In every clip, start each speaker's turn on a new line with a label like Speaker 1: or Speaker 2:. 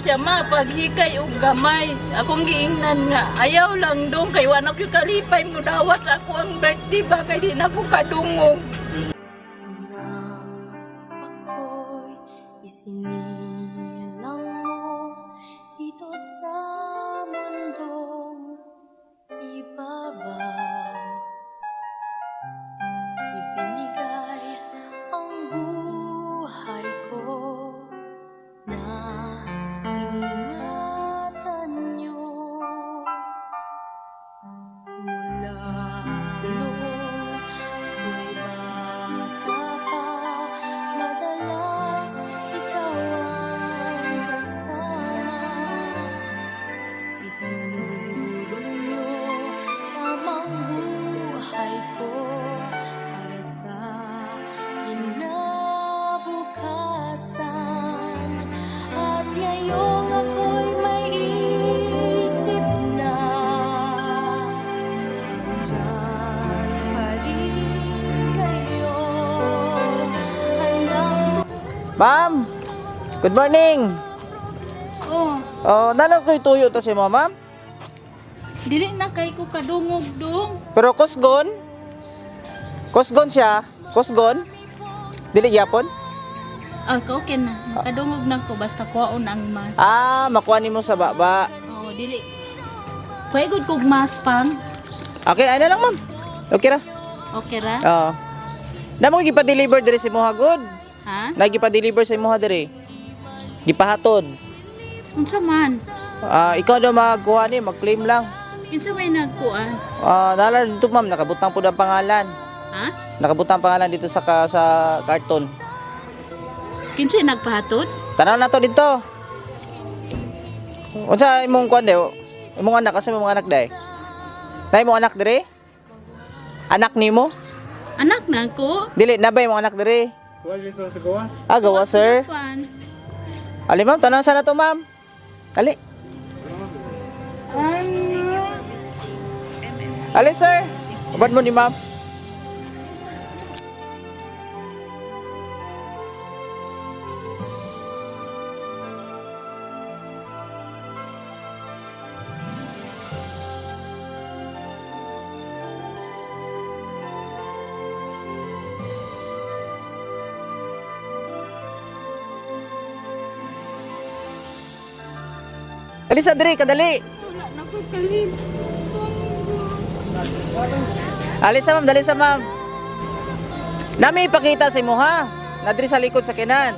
Speaker 1: Siya ma, paghikay og gamay. Akong giingnan nga, ayaw lang dong kay wa na ko'y kalipay mo dawat sa ako ang birthday ba kay di na ko kadungog.
Speaker 2: Nang ako'y isinilang mo dito sa mundong ibabaw. Ibinigay ang buhay ko na iningatan niyo. Mula noong ako'y bata pa, madalas ikaw ang kasama. Itinuro niyo tamang buhay ko para sa kinabukasan. At ngayong ako'y may isip na, andyan pa rin kayo, handang
Speaker 3: Ma'am, good morning.
Speaker 1: Oh,
Speaker 3: Oh, nalang ko'y tuyo to si mo, ma'am.
Speaker 1: dili na kay ko kadungog dong.
Speaker 3: Pero kusgon. Kusgon siya. Kusgon. Dili yapon.
Speaker 1: Ah, okay na. Makadungog na ko basta kuwaon ang mas.
Speaker 3: Ah, makuha nimo sa baba.
Speaker 1: Oh, dili. Kuhay gud kog mas pang.
Speaker 3: Okay, ay na lang, ma'am. Okay ra.
Speaker 1: Okay ra?
Speaker 3: Oo. Na mo gipa-deliver diri sa imuha good.
Speaker 1: Ha?
Speaker 3: Na gipa-deliver sa imuha diri. Gipahatod.
Speaker 1: Unsa man?
Speaker 3: Ah, ikaw daw magkuha ni, mag-claim lang.
Speaker 1: Unsa may nagkuan?
Speaker 3: Ah, nala dito, ma'am, nakabutang po ang pangalan.
Speaker 1: Ha?
Speaker 3: Nakabutang ang pangalan dito sa karton.
Speaker 1: Kinsay nagpahatod?
Speaker 3: Tanaw na to dito. Unsa imong kuan de? Imong anak kasi imong anak day. Nay imong anak dire? Anak nimo?
Speaker 1: Anak na ko.
Speaker 3: Dili na ba imong anak dire? Ah, gawa, sir.
Speaker 1: Kuan.
Speaker 3: Ali ma'am, tanaw sa na to, ma'am. Ali.
Speaker 1: Ano?
Speaker 3: Ali, sir. Ubad mo ni ma'am. Ali sa diri, kadali.
Speaker 1: Wala na ko kalim.
Speaker 3: Ali sa ma'am, dali sa ma'am. Nami ipakita sa imo ha. Nadiri sa likod sa kinan.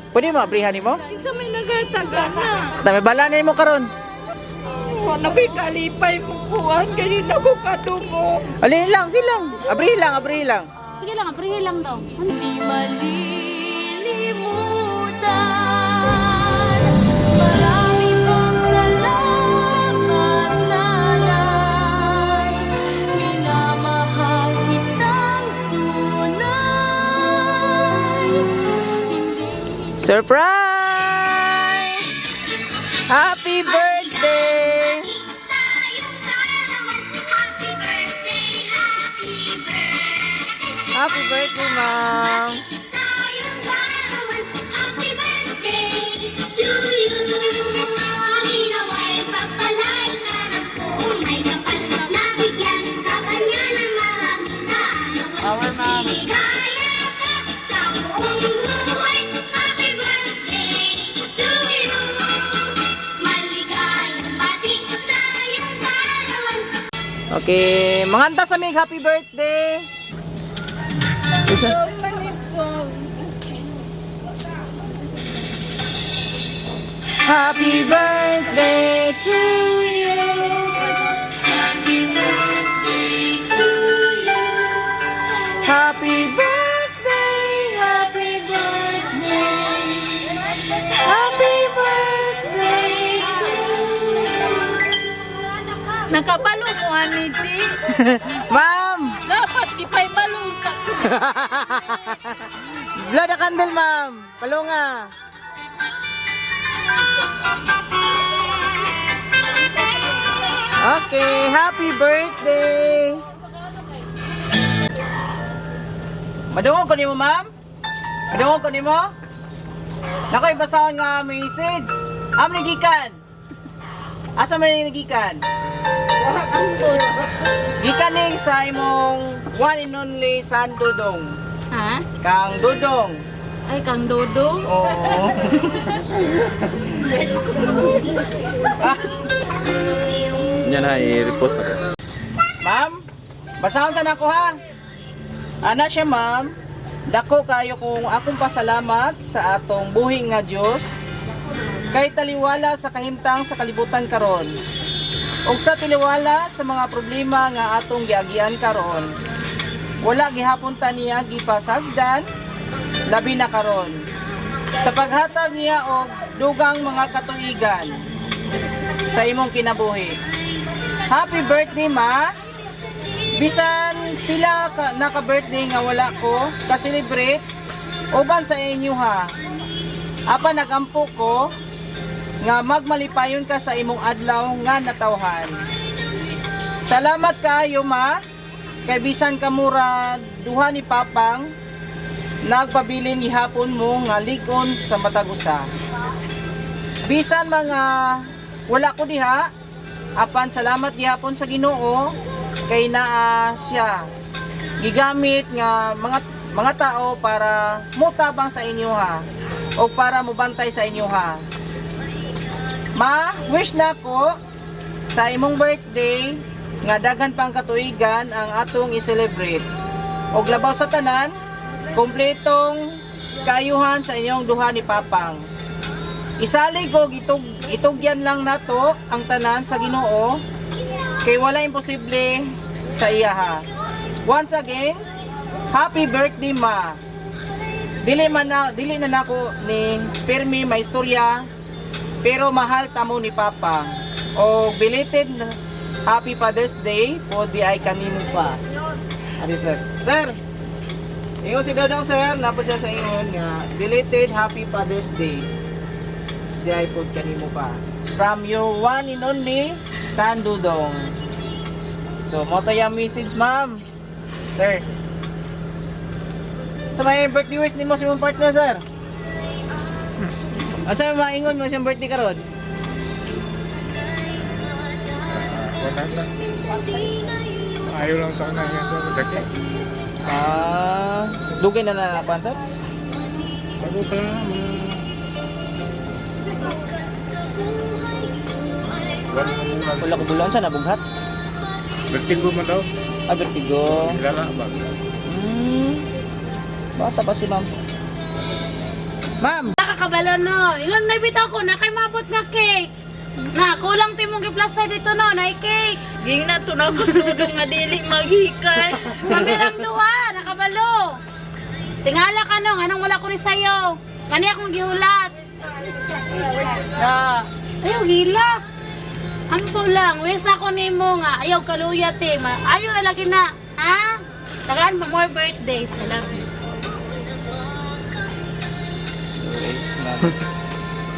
Speaker 3: Pwede mo abrihan nimo?
Speaker 1: Kinsa may nagataga na?
Speaker 3: Dami bala nimo karon.
Speaker 1: Wala na ko'y kalipay mo kuan kay di na ko kadungog.
Speaker 3: Ali lang, di lang. Abri lang, abri lang.
Speaker 1: Sige lang, abrihin lang daw.
Speaker 2: Hindi malilimutan. Marami pong salamat, nanay. Minamahal kitang tunay. Hindi
Speaker 3: Surprise! Happy birthday! Happy birthday, ma'am.
Speaker 4: Happy birthday to you. Malinaway pagpalain ka ng tunay na nabigyan ka kanya ng maraming kaalaman.
Speaker 3: Our ma'am.
Speaker 4: Ligaya ka sa buong buhay. Happy birthday to you. Maligayang bati sa iyong kaarawan.
Speaker 3: Okay, manganta sa mig happy birthday. Isa. Happy birthday to you. Happy birthday to you. Happy birthday, happy birthday. Happy birthday to you.
Speaker 1: Nakabalo mo ani Chi.
Speaker 3: Ma'am,
Speaker 1: Dapat di pa'y balong ka.
Speaker 3: blow the candle, ma'am. Palunga. Okay, happy birthday. Madungog ko nimo, ma'am? Madungog ko nimo? Nakoy basahon nga message. Am ni gikan? Asa man ni gikan? Gikan ni sa imong one and only son Dudong.
Speaker 1: Ha?
Speaker 3: Kang Dudong.
Speaker 1: Ay, kang Dodong.
Speaker 3: Oo.
Speaker 5: Yan na, i-repost na ko.
Speaker 3: Ma'am, basahon sa nako ha. Ana siya, ma'am. Dako kayo kung akong pasalamat sa atong buhi nga Dios kay taliwala sa kahimtang sa kalibutan karon. Ug sa taliwala sa mga problema nga atong giagian karon. Wala gihapon ta niya gipasagdan labi na karon. Sa paghatag niya og dugang mga katuigan sa imong kinabuhi. Happy birthday, ma! Bisan pila ka, naka-birthday nga wala ko, ka-celebrate, uban sa inyo ha. Apa nagampo ko, nga magmalipayon ka sa imong adlaw nga natawhan. Salamat kaayo ma, kay bisan kamura duha ni Papang, nagpabilin gihapon mo nga ligon sa matag usa. Bisan mga wala ko diha, apan salamat gihapon sa Ginoo kay naa siya gigamit nga mga mga tao para motabang sa inyo ha o para mobantay sa inyo ha. Ma, wish na ko sa imong birthday nga daghan pang katuigan ang atong i-celebrate. Og labaw sa tanan, kumpletong kaayuhan sa inyong duha ni Papang. Isalig og itugyan lang nato ang tanan sa Ginoo kay wala imposible sa iya ha. Once again, happy birthday ma. Dili na nako ni pirmi may istorya pero mahal tamo ni Papa. O belated happy Father's Day po di ay kanimo pa. Ari sir. Sir. Ingon si Dodong sir, napod siya sa ingon nga belated happy Father's Day di ay pod kanimo pa. From your one and only San Dudong. So, mo to yung message, ma'am. Sir. Sa may birthday wish nimo sa imong partner, sir. At sa maingon mo siyang birthday karon?
Speaker 6: Wala na. Ayaw lang sa kanya ito. Sakit.
Speaker 3: Ah, dugay na nanapan, sir?
Speaker 6: Bago pa lang mga buwan na muna.
Speaker 3: Wala ko bulan siya nabughat.
Speaker 6: Vertigo man daw.
Speaker 3: Ah, vertigo.
Speaker 6: Kilala ba?
Speaker 3: Bata pa si ma'am. Ma'am,
Speaker 7: Nakakabalo no. Ingon na bitaw ko na kay mabot nga cake. Na kulang timong giplaster dito no, na cake.
Speaker 1: Ging na to na ko Dodong nga dili maghikay.
Speaker 7: Pamirang duha, nakabalo. Tingala ka no, anong wala ko ni sayo. Kani akong gihulat. Ah, ayaw gila. Ampo lang, wis na ko nimo nga ayaw kaluya te. Ayaw na lagi na, ha? Tagaan pa more birthdays. I love you.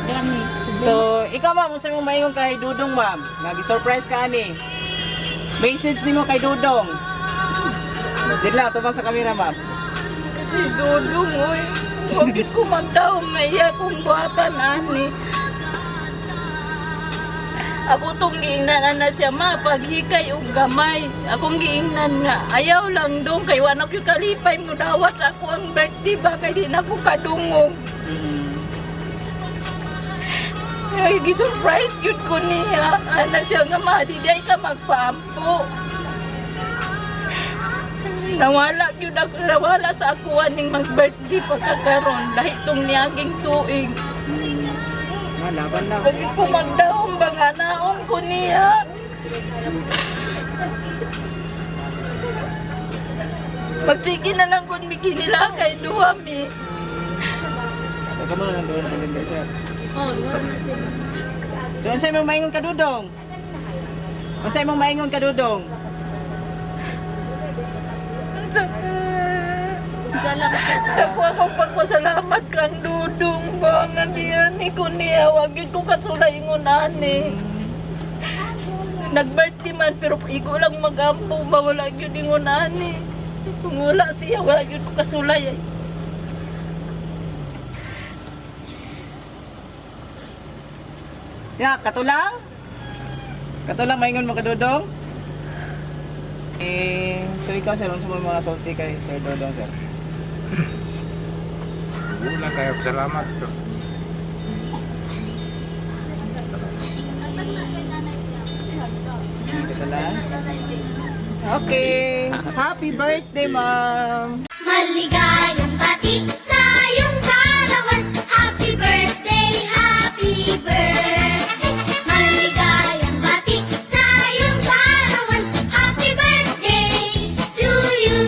Speaker 7: Gani.
Speaker 3: So, ikaw ma'am, unsa imong maingon kay Dudong ma'am? Nga gi-surprise ka ani. Message nimo kay Dudong. Didla tubang sa kamera ma'am.
Speaker 1: Si Dodong, oy. Huwag yun ko magtaong nga iya kong buhatan, ani. Ako tong giingnan na siya, ma, paghikay og gamay. Akong giingnan nga, ayaw lang dong, kay wala ko kalipay mo dawat sa ako ang birthday ba, kay di na ko kadungog. Ay, gi-surprise yun ko niya. Ana siya nga, ma, di day ka magpaampo. Nawala yun ako, nawala sa ako aning mag-birthday pagkakaroon dahil itong niyaging tuig.
Speaker 3: Nga laban lang.
Speaker 1: Pag ko magdaong ba nga naong ko niya. Magsige na lang kung mikinila kay duha mi.
Speaker 3: Ikaw mo lang doon paganda sir.
Speaker 7: Oh, wala na sila.
Speaker 3: So, unsa imong maingon ka Dudong? Unsa imong maingon ka Dudong?
Speaker 7: Gusto lang siya.
Speaker 1: Ako akong pagpasalamat kang dudong ba nga diyan ni ko niya wag yun ko kasulay ngon ani. Nag-birthday man pero igo lang magampo ba wala gyud ingon ani. Kung wala siya wala gyud ko kasulay.
Speaker 3: Ya, katulang? Katulang maingon mo ka, Dodong? Eh, so ikaw, sir, unsa mo mga sulti kay Sir Dodong, sir?
Speaker 6: Wala kayo salamat.
Speaker 3: Katulang. Okay. Happy birthday, ma'am.
Speaker 4: Maligayang bati sa iyong kaarawan. Happy birthday, happy birthday. Maligayang bati sa iyong kaarawan. Happy birthday to you.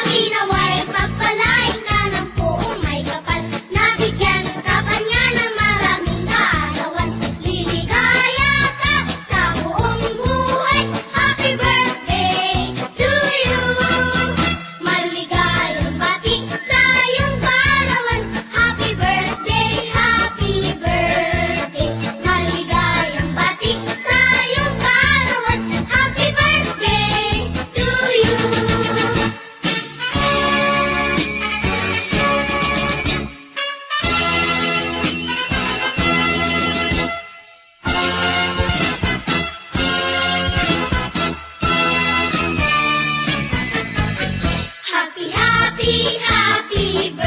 Speaker 4: Ginaway pagpalain ka ng poong may kapal. Nabigyan ka pa niya ng maraming kaarawan. Liligaya ka sa buong buhay. Happy birthday to you. Maligayang bati sa iyong kaarawan. Happy birthday, happy birthday. Maligayang bati sa iyong kaarawan. Happy birthday to you. Happy, happy, happy.